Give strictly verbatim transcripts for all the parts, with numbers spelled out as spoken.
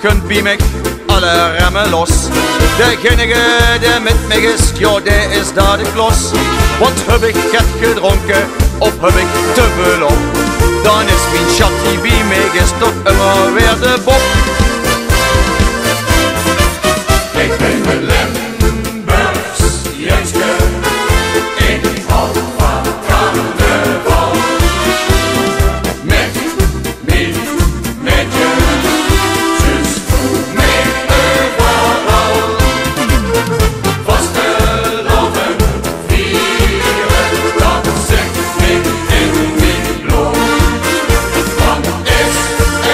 Gunt bie mich alle remme los. Degennige dae mit mich is, jao, dae is dao de klos. Want höb ich get gedrónke of höb ich te väöl op, dan is mien sjat die bie mich is toch ummer weer de Bob. Ich bin e Limburgs jitske, ich haoj van carnaval. Mit mien maedje, zuus doe mich euveral. Vastelaovend viere, dat zit mich in mien blood. Want is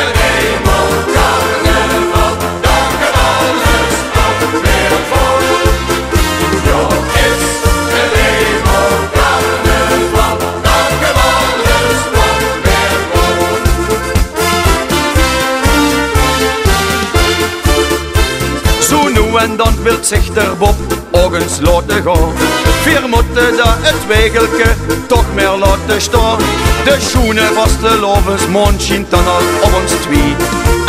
er einmaol carnaval, dan geit alles toch weer vol. Jao, is er einmaol carnaval, dan geit alles toch weer vol. Zoe noe en dan wilt zich d'r Bob ouch ins laote gaon. Veer mótte dao 't waegelke toch mer laote staon. De sjoene vastelaovesmaon sjient dan al op ós twieë.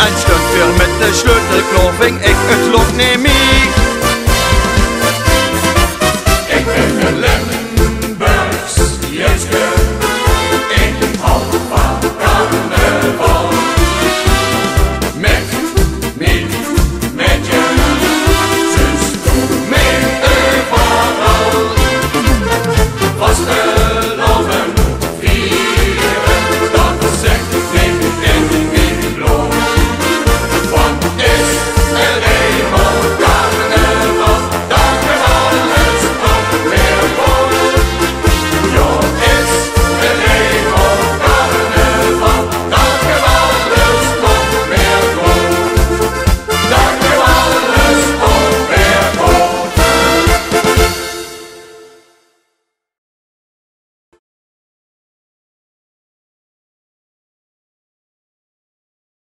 En sjtunt veer mit de sjleutel klaor, ving ich 't lot neet mie.